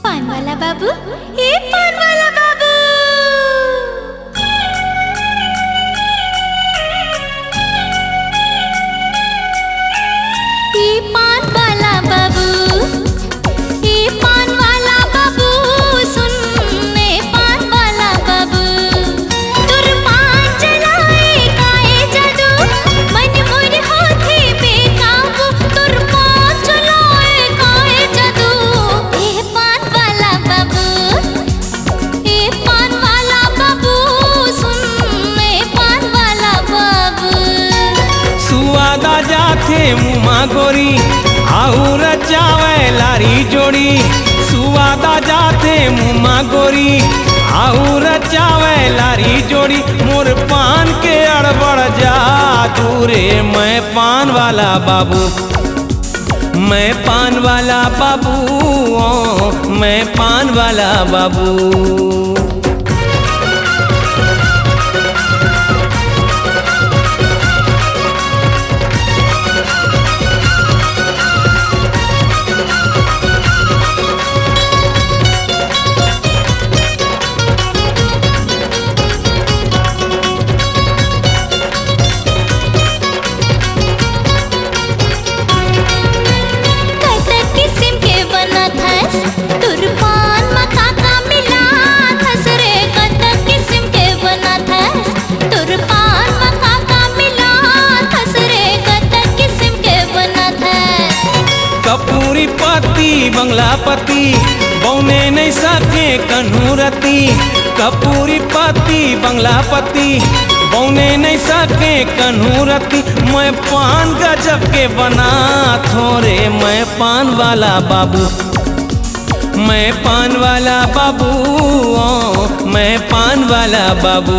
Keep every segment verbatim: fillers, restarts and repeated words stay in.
पान वाला बाबू, ए पान वाला बाबू। ए पान वाला बाबू, ए पान वाला बाबू, सुन, ए पान वाला बाबू। तोर पान चलाए काय जादू, मन मोर होथे बेकाबू। तोर पान चलाए काय जादू, ए पान वाला बाबू। ए पान वाला बाबू, सुन, ए पान वाला बाबू। सुवादा जाथे मुमा गोरी, आऊ रचावे लारी जोड़ी। सुवादा जाथे मुमा गोरी, आऊ रचावे लारी जोड़ी। मोर पान के अड़बड़ जादू रे, मैं पान वाला बाबू। मैं पान वाला बाबू, ओ, मैं पान वाला बाबू। कतक किसिम के बनत हस, तोर पान म का का मिलात हस रे? कतक किसिम के बनत हस, तोर पान म का का मिलात हस रे? कतक किसिम के बनत हस। कपूरी पत्ती बंगला पत्ती, बौने नइ सके कन्हू रती। कपूरी पत्ती बंगला पत्ती, बौने नइ सके कन्हू रती। मैं पान गजब के बनाथों रे, मैं पान वाला बाबू। मैं पान वाला बाबू, ओ, मैं पान वाला बाबू।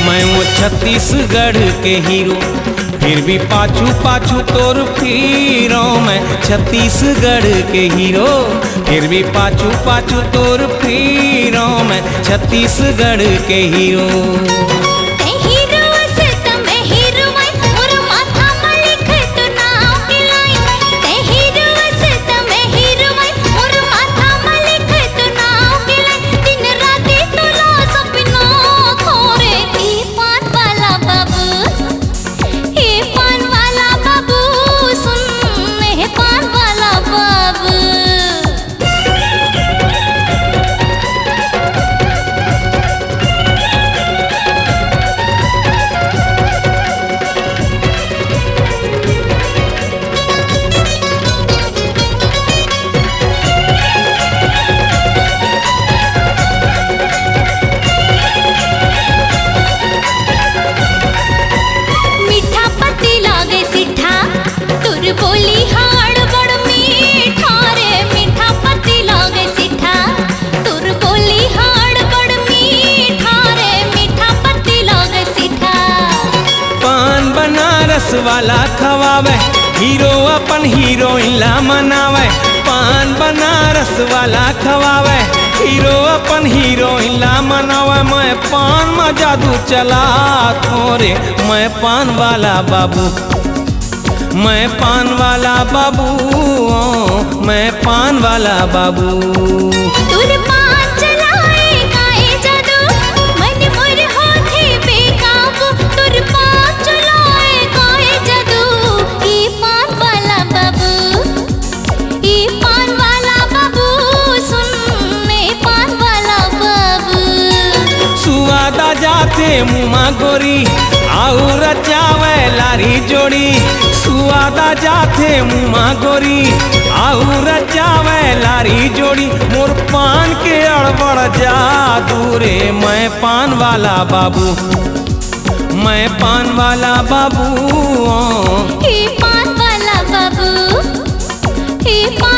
मैं वो छत्तीसगढ़ के हीरो, फिर भी पाछू पाछू तोर फिरो। मैं छत्तीसगढ़ के हीरो, फिर भी पाछू पाछू तोर फिरो। मैं छत्तीसगढ़ के हीरो। ते हीरो अस त मैं हीरो मैं, मोर माथा म लिख तो नाव के line। ते हीरो अस त मैं हीरो मैं, मोर माथा म लिख तो नाव के line। दिन राती तोला सपना खोरे, ए पान वाला बाबू। ए पान वाला बाबू, सुन, ए पान वाला बाबू। मीठा पत्ती लागे सिट्ठा, तोर बोली हा अड़बड़ मीठा रे। मीठा पत्ती लागे सिट्ठा, तोर बोली हा अड़बड़ मीठा रे। मीठा पत्ती लागे सिट्ठा। पान बनारस वाला खवावे, हीरो अपन हीरोइन ला मनावे। पान बनारस वाला खवावे, हीरो अपन हीरोइन ला मनावे। मैं पान म जादू चलाथों रे, मैं पान वाला बाबू। मैं पान वाला बाबू, ओ, मैं पान वाला बाबू। तोर पान चलाए काय जादू, मन मोर होथे बेकाबू। तोर पान चलाए काय जादू, ए पान वाला बाबू। ए पान वाला बाबू, सुन, ए पान वाला बाबू। सुवादा जाथे मुमा गोरी, आऊ रचावे लारी जोड़ी। सुवादा जाथे मुमा गोरी, आऊ रचावे लारी जोड़ी। मोर पान के अड़बड़ जादू रे, मैं पान वाला बाबू, मैं पान वाला बाबू। ए पान वाला बाबू, ए पान